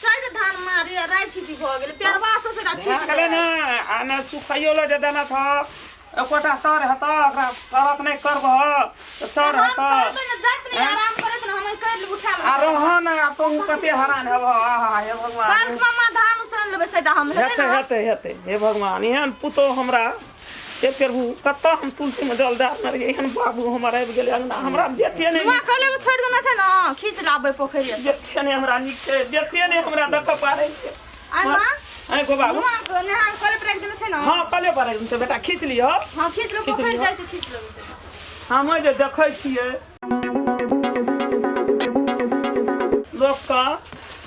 Sad धान मारी आ राइ छिटी भऽ गेलै पेरवा से सेटा भए छुटि गेलै ने आ ने सुखैयो लए जे देने छह एकोटा सर हेतऽ ओकरा करक नहि करबह तऽ सर हम हेतऽ करबै ने जाइत ने आराम करैत ने हम कर लेब उठा आ लेब रह ने आब तोहूँ कते हरान हेबह आहा हे भगवान काल्हि मामा धान उसैन लेबै सेटा हम हेतै हेतै ने हेतै हेतै हे भगवान एहन पुतोह हमरा हे प्रभु कतऽ हम तुलसीमे जल दए देने रहियै एहन बाबू हमर आबि गेलै अङ्गना हमरा बेटे नहि नुआ कहले में छोड़ि देना छै ने खींच लाबै पोखरि से बेटे नहि हमरा नीक छै बेटे नहि हमरा देखऽ पारै छै आय माँ आँय गो बाबू नुआ के नेहा के कले पर राखि देने छै ने हँ कले पर राखि देने छै बेटा खींच लिअ हाँ खींच लो खींच पोखरि लिअ। जाइ छै खींच लेबै हमे जे देखै छियै लोकके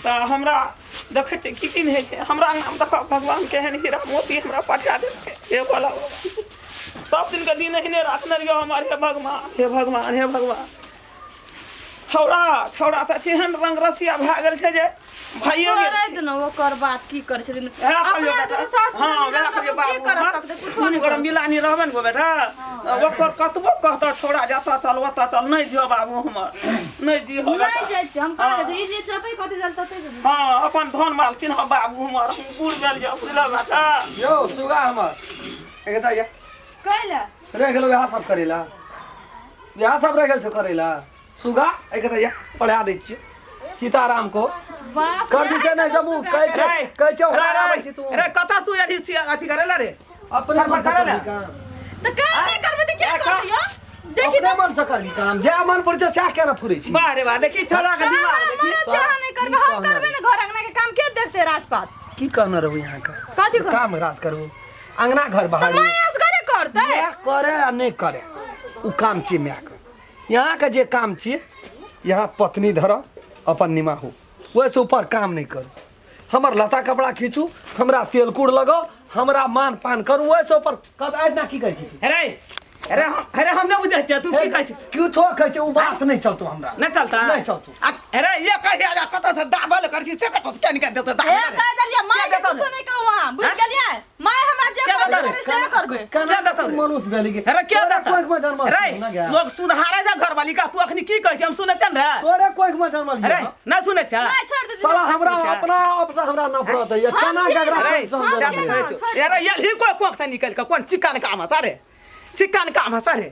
तऽ हमरा देखै छियै की की नहि होइ छै हमरा अङ्गनामे देखऽ भगवान केहन हीरा मोती हमरा पठा देलकै हे भोला बाबा सब दिनके दिन एहने राखने रहियौ हमर हे भगवान हे भगवान हे भगवान छौड़ा छौड़ा तऽ केहन रंग रसिया भए गेल छै जे भइए गेल छोड़ै छै। देना ओकर बात की करै छथिन वएह कहियौ अपना बेटा दुनू सास हँ मिलल वएह तऽ कहियौ की बाबू कर हँ, सकतै कुछो दुनू नहि गोरा कर मिलानी रहबै ने गो बेटा ओकर कतबो कहतऽ छौड़ा जतऽ चल ओतऽ चल नहि जियो बाबू हमर नहि जियो नहि बेटा जाइ छै हम कहाँ जाइ छी ई जे जबै कथी जल तते जेबै हँ अपन धन माल चिन्ह बाबू हमर हम बूढ़ भेल जाउ बुझलऽ बेटा यौ सुगा हमर एकटा या कैला रहि गेलौ इएह सब करै ला इएह सब रहि गेल छौ करै ला सुगा एक तऽ पढ़ा दै छियै सीताराम को बाप कर दी छै नहि जमू कहै छै रे, कहै छै रे, ओकरा रे, आबै छी तू रे कतऽ तू अथी छी अथी करे ला रे अपने फटफट मन से करे ला। करबी काम तऽ काम नहि करबै तऽ क्या ए, करतै यौ देखी अपने मन से करबी काम जे मन पड़ै छै सएह केना फुरै छी वाह रे वाह देखी छोड़ा के दिमाग देखी मरद चाह नहि करबै हम करबै ने घर अंगना के काम के देखतै राजपात की कहने रहू यहाँ के कथी कहने? काम राज करू अंगना घर तऽ बहारू माय असगरे करतै माय करे आ नहि करे ओ काम छियै मायके यहाँके जे काम छियै यहाँ पत्नी धर अपन निमाहू ओहिसँ ऊपर काम नहि करू हमर लत्ता कपड़ा खींचू हमरा तेल कूड़ लगाउ हमरा मान पान करू ओहिसँ ऊपर कत आइ की कहै छी तू? अरे अरे हम अरे हम नहि बुझै छियै तू की कहै छी किछो कहै छै ओ बात नहि चलतौ हमरा नहि चलता नहि चलतौ आ, अरे ये कहिया जा कतऽ से दाबल कर छी से कतऽ से केन के देतौ ए दाबल कह देलियै माय के देतौ कुछो नहि कहू अहाँ बुझि हैं? गेलियै माय हमरा जे के करबै देतौ रे? से करबै केना क्या देतौ रे? मनुष्य भेली के अरे क्या तोरे देतौ कोख में जन्मल अरे छियौ ना गे? लोग सुधारे जा घरवाली का तू अखनी की कहै छी हम सुनै छियै ने रे तोरे कोख में जन्मल अरे छियौ नहि सुनै छै नहि छोड़ि दे साला हमरा सुनै छै? अपना आप से हमरा नफरत है केना हम गगरा अरे से हम हम जन्मल केना? छियौ? छोड़ दे। अरे यही कोई कोख से निकल के कोन चिकन काम है सारे चिकन काम है सारे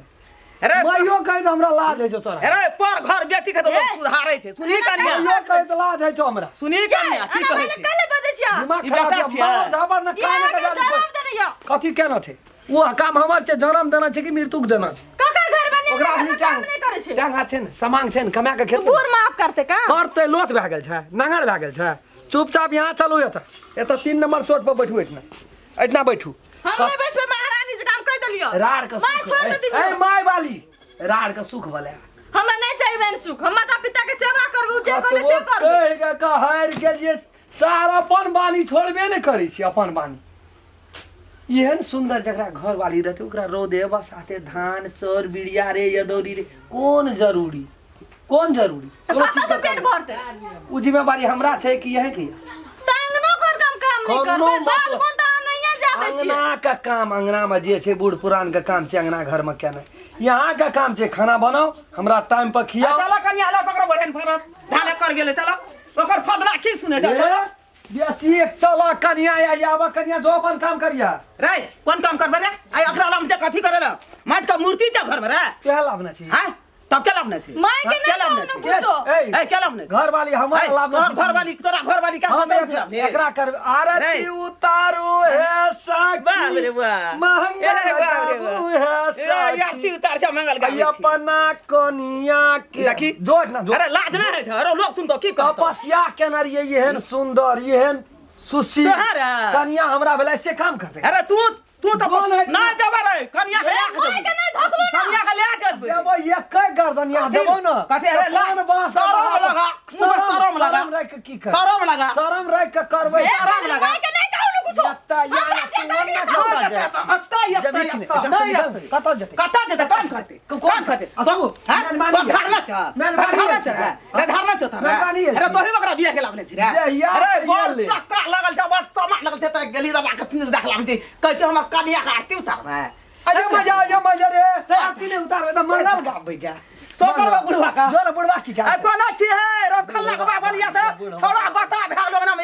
अरे माइयो कहै तऽ हमरा लाज होइ छौ तोरा अरे पर घर बेटी के तो लोग ए! सुधारे छै सुनी कन्या माइयो कहै तऽ लाज होइ छौ हमरा सुनी कन्या की एना कहै माय छै कैले बजै छियै अहाँ? दिमाग ई खराब बेटा यऽ, छियै। मारब झापर ने ई कान अहाँके के गाड़ी जन्म पर। देने यौ कथी केना छै ओ काम हमर छै जन्म देना छै कि मृत्युक देना छै ककर घर वाली ओकरा घर आदमी में काम टांग नहि करै छै टांग हाथ छै ने समांग छै ने कमा के तऽ खेतै बूढ़ माफ करतै का करतै लोथ भए गेल छै नांगर भए गेल छै चुपचाप यहाँ चलू एतऽ एतऽ 3 नंबर चोट पर बैठू एहिठिना एहिठिना बैठू हम नहि बैसबै महारानी जे काम कहि देलियौ राड़ के माय सुख छोड़ दे ए माय वाली राड़ के सुख भले हमरा नहि चाहिए बहन सुख हम माता पिता के सेवा करबै उ जे कहबै से करबै कहि के कहर के जे सार अपन बानी छोड़बे नहि करै छी अपन बानी एहन सुन्दर जकरा घरवाली रहतै ओकरा रौदे बसाते धान चाउर बिरिया रे यदौरी रे कोन जरूरी कोन जरूरी तऽ कोनो कतऽ चीज से के पेट कमी। भरतै ओ जिम्मेवारी हमरा छै कि यही के तऽ अंगनो घर काम काम नहि कोनो करबै बाल मतलब- बन तऽ अहाँ नहिये जाबै छियै अंगना का काम अंगना में जे छै बूढ़ पुरान के काम छै अंगना घर में केनाइ यहाँ के काम छै खाना बनाओ हमरा टाइम पर खियाओ चला कन्या ला पकड़ो बढ़ेन फरस धाने कर गेले चला ओकर फदरा की सुने जा ए, बेसी एक चला कनिया या याबा कनिया जो अपन काम करिया रे कोन काम करबे रे आई अखरा लाम जे कथी करेला माट के मूर्ति छै घर में रे क्या लाभ ना छी हां तब के लाभ नै छै माय के के लाभ नहि नै कहू छै ने कुछो ए, ए के लाभ नै छै घर वाली हमर ए, लाभ तोहर घर वाली तोरा घर वाली का हम खतम से एकरा कर आरती रे। उतारू हे साखी वाह रे वाह महंगा ए, वाह रे वाह। लगाबू हे ए, साखी आरती उतार छै मंगल गाबै छी। अपना कनिया के देखी। जोड़ ना जोड़ अरे लाज नै है छै अरे लोग सुनतो की कहतो तपस्या केने रहियै एहन सुंदर एहन सुशील तोहर? कनिया हमरा भेलै से काम करतै अरे तू तू तो कौन है? ना देबे रे कनिया के ए, ले के माय के नहि धकलो ना कनिया के ले के देबै। देबो एकै गर्दनिया देबो ना कथी? अरे ला- कोन बाँस शरम लगा, मुँह में शरम लगा। शरम राखि के की कर शरम लगा शरम राखि के करबै ए, शरम लगा। माय के नहि कहू ने कुछो एत्ता या हमरा जे तू करबै ओन्ना करबै। कतऽ जाय? अत्ता जब अत्ता इतने, अत्ता एतऽ से निकल, कतऽ जेतै? कतऽ जेतै काम करतै काम करतै आ तू? हैं? मेहरबानी तो धारना छ मेहरबानी धारना छ है। रे धारना छ तोरा मेहरबानी है। अरे तोही ओकरा बियाह के लागले छी रे जे हिया अरे से बड़ ले। टक्का लागल छै बड़ सामान लागल छै त गेली दबा के सिर देख लागल छै कहै छै हमर कनिया के आरती उतारबै अरे मजा आयो मजा रे आरती नहीं उतारबै तऽ मंगल गाबै गे सो करबै बुढ़वा का जोर बुढ़वा की आ गा कोना छी हे रब खल्ला के बाबा लिया त थोड़ा बता भए गेलो ना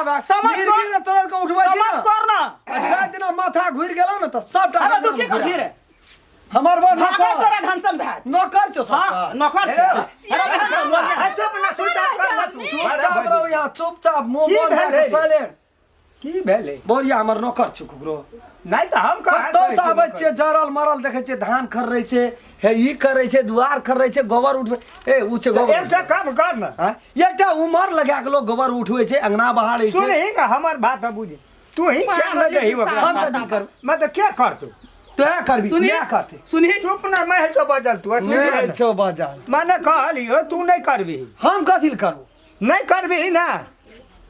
भए समझ मिर्गी कर। जे तोरा के उठबै छी समझ ना कर ना। आ जाय दिना माथा घुरि गेलौ ने तऽ सबटा अरे तू की घुरा। करबी रे? हमर बड़ भागो नौकर तोरा घनसन भए। नौकर छौ हाँ, सबटा नौकर छै। अरे बहन, नौकर। आ, चुप ना चुपचाप कर ना तू चुपचाप रहो यहाँ चुपचाप मुंह की बंद भेलै? साइलेंट की भेलै बोरिया हमर नौकर छौ ककरो नहि तऽ हम कहाँ कतौ कहै से छियै आबै नौकर? छियै जरल मरल देखै छियै धान खर्रै छै हे ई करै छै दुआर खर्रै छै गोबर उठबै ए उ छै तऽ गोबर एकटा काम कर ना आँय? एकटा उमर लगा के लोग गोबर उठबै छै अंगना बहारै छै सुनही ना हमर बात बुझ तू ही क्या न पागल दही ओकरा हम कथी करब मैं तऽ के करतू तोहे करबी सुनही मैं करते सुनही चुप ना मैं तो बजल तू नहि होइ छौ बजल माने कहलियो तू नहीं करबी हम कथी लए करबो नहीं करबी ना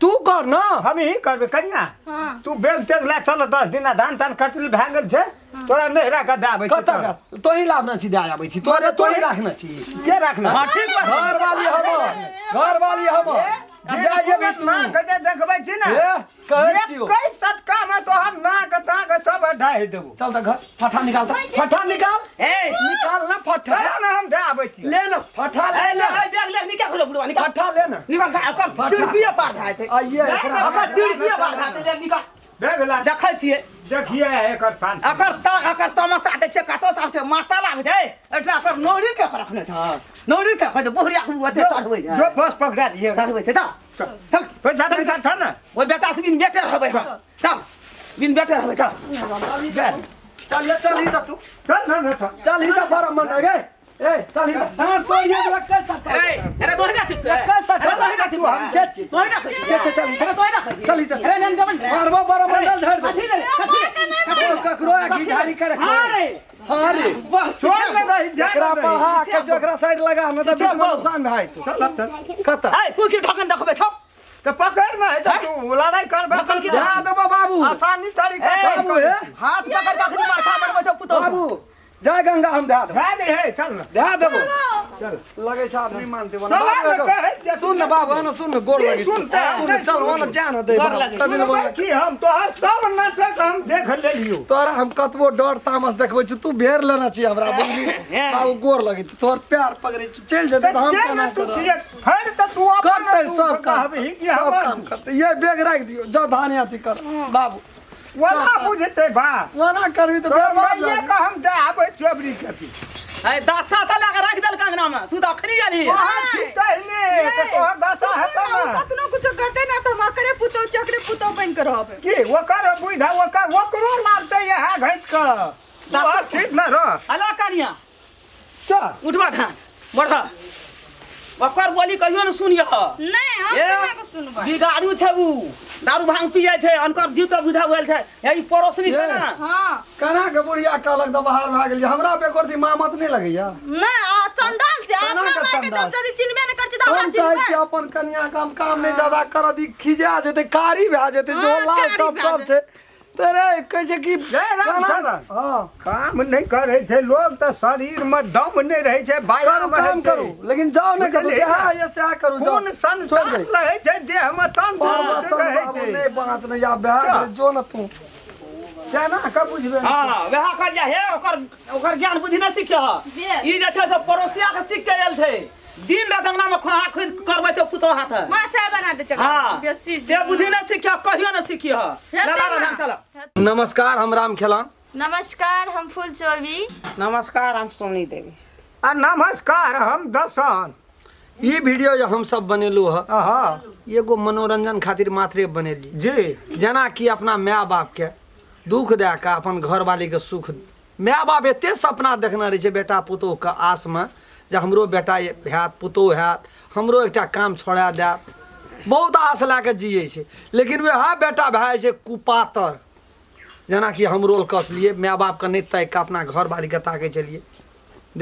तू कर ना हम ही करबे कनिया हाँ। तू बेग तेग ला चल 10 दिन धान तान कटल भए गेल छै तोरा नहिरा के दाबै कतऽ कर तोही लाबने छी दए आबै छी तोरे तोही राखने छी के राखना हाँ ठीक बा घर वाली हमर घर वाली हमर जा जेबी तू नाक जे देखबै छी ने ए कहै छियौ कै सटका में तोहर नाक ताक सब ढाहि देबो चल तऽ घर फटा निकाल तऽ फटा निकाल ए निकाल ना फटा चल ना हम दे आबै छी ले ना फटा ले ए ले ना ए बैग ले निकाल खोलो बुढ़वा निकाल फटा ले ना निकाल खा ओकर फटा। तिरपिया पार खाए छै आइए एकरा ओकर तिरपिया पार खाए छै ले निकाल बैग ला देखै छियै देखिए एकर शान एकर त एकर तमसा दै छै कतौ सब से माता लाग छै एकटा एकर नौरी के रखने छ नौरी के खै बुढ़िया के ओते चढ़बै छै जो बस पकड़ा दिए चढ़बै छै चल चल पैसा पैसा छ ना ओहि बेटा से बिन बेटे रहबै हम चल बिन बेटे रहबै चल चल ये चल ही तू चल ना ना चल चल ही त फारम मन गे ए चल ही त डांट तो ये लक्का सा अरे अरे तोही ना चुप लक्का सा अरे तोही ना चुप हम के छी तोही ना के छी चल अरे तोही ना चल ही त अरे नन देबन रे मारबो बड़ा मंडल झाड़ दे कथी रे कथी रे ककरो आखी ढारी करे हां रे हां रे बस छोड़ ना रही जा एकरा पढ़ा के जो एकरा साइड लगा न त बीच में नुकसान भए जेतौ चल चल कत ए तू की ढकन देखबै छौ तो पकड़ ना है तो तू लड़ाई कर ढकन की जा देबो बाबू आसानी तरीका ए, से बाबू हे हाथ पकड़ के अखनी माथा मरबै छौ पुतोह बाबू जय गंगा हम दे देबो भए दे हे चल ना दे देबो चल लगै छै आदमी मानते चल ना कहै छियै, सुन न बाबू आना सुन न गोर की लगै छै। सुनते? सुन न, चल ओना जा न दे गोर बाबू लगै छै। कभी न सुनबै बोल की हम तोहर सब नाटक हम देख लेलियो तोरा हम कतबो डर तामस देखबै छी तू भेर लेने छी हमरा बुझली हे। बाबू गोर लगै छी तोहर प्यार पकड़ै छी चलि जेतै तऽ हम से केना ने तू करब किए फेर तऽ तू अपन करतै तू सब काम कहबही कि सब हमर काम करतै ये बैग राखि दियौ जाउ धान अथी कर बाबू ओना बुझतै बा ओना करबी तऽ तोहर बर्बाद माइये भए के हम दे आबै चोबरी के पी ए दशा त लगा रख देल कंगना में तू त अखनी आली वहाँ छितै ने तऽ तोहर दशा हेतौ सुनू ना, ने ओ कतनो कुछो करतै ना तऽ हम ओकरे पुतोह छी ओकरे पुतोह बनि कऽ रहबै की ओकर बुझा ओकर ओकरो लागतै इएह घसि कऽ तोहर ठीक न रह अला कनिया चल उठबा धान बढ़ ओकर बोली कहियो ने सुनियह नहि हम ए, केना कऽ सुनबै बिगाड़ू छै उ दारू भांग पियै छै अनकर जीव तऽ बुझा भेल छै हे ई पड़ोसनी छै ने हँ केना के बुढ़िया कहलक तऽ बाहर भए गेलियै हमरा पे एको मामत नहि लगैया नहि आ चंडाल छै केना अपना के माय के चंडाल? जब यदि चिन्हबे नहि करै छै तऽ हमरा हम चाहै छी चिन्हबै अपन कन्या के हम काम नहि ज्यादा करऽ दी खिजा जेतै कारी भए जेतै जो हँ, लाल कारी टप भए टप छै तऽ रे कहै छै कि जय राम केना- चरण। हँ काम नहि करै छै लोग तऽ शरीर मे दम नहि रहै छै बाया करू काम करू लेकिन जाओ नहि करू बुझलियै? जहाँ ये सएह करू जाओ खून छोड़ संसार दे रहै छै देह मे तंदुरुस्त रहै बाबू छै नहि बाँच नहि आब भए गेलै जो ने तू केना के बुझबै हँ वएह कहलियै हे ओकर ओकर ज्ञान बुद्धि नहि सिखियह बेस। ई जे छै से पड़ोसिया के सीख के आयल छै दिन रात अंगना में खोहा खोद करबै छै पुतोह हाथ माँ चाय बना दे चल हँ बेसी से बुद्धि नहि सिखियह कहियो नहि सिखियह हेतै लड़ा ना। राम चल नमस्कार हम राम खेलान नमस्कार हम फूल चौबी नमस्कार हम सोनी देवी आ नमस्कार हम दसन ई वीडियो जे हम सब बनेलहुँ हँ अहाँ एगो मनोरंजन खातिर मात्रे बनेली जी जेना कि अपना माय बापके दुख दए कऽ अपन घरवालीके सुख माय बाप एते सपना देखने रहै छै बेटा पुतोहके आसमे जे हमरो बेटा हैत पुतोह हैत हमरो एकटा काम छोड़ा देत बहुत आस लए कऽ जियै छै लेकिन वएह बेटा भए जाइ छै कुपातर जेनाकि हम रोल कसलियै माय बापके नहि ताकि कऽ अपना घरवालीके ताकै छलियै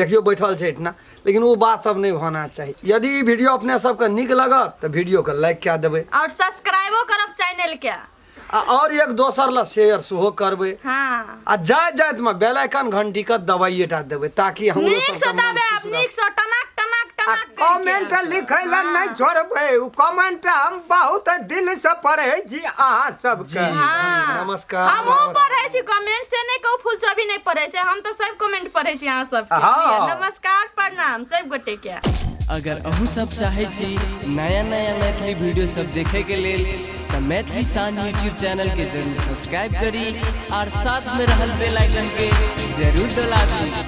देखियौ बैठल छै एहिठिना लेकिन ओ बात सब नहि होना चाही यदि ई वीडियो अपने सबके नीक लगत तऽ वीडियोके लाइक कए देबै और सब्सक्राइबो करब चैनल के आ आओर एक दोसर लए शेयर सेहो करबै हाँ आ जाइत जाइत मे बेल आइकन घंटी के दबाइए टा देबै ताकि हमरो नीक से सबके मन दबायब खुश रहत। नीक से टनाक टनाक आ टनाक कमेंट लिखै लए नहि छोड़बै ओ कमेंट हम बहुत दिल से पढ़ै छी अहाँ सबके जी जी नमस्कार हमहूँ नमस्कार। पढ़ै छी कमेंट से नहि कहू फुल चौबी नहि पढ़ै छै हम तऽ सब कमेंट पढ़ै छी अहाँ सबके हाँ। नमस्कार प्रणाम सब गोटे के अगर अहूँ सब चाहै छी नया नया मैथिली वीडियो सब देखे के लेल तऽ मैथिली शान यूट्यूब चैनल के जरूर सब्सक्राइब करी और साथ में रहल बेल आइकन के जरूर दबा दी।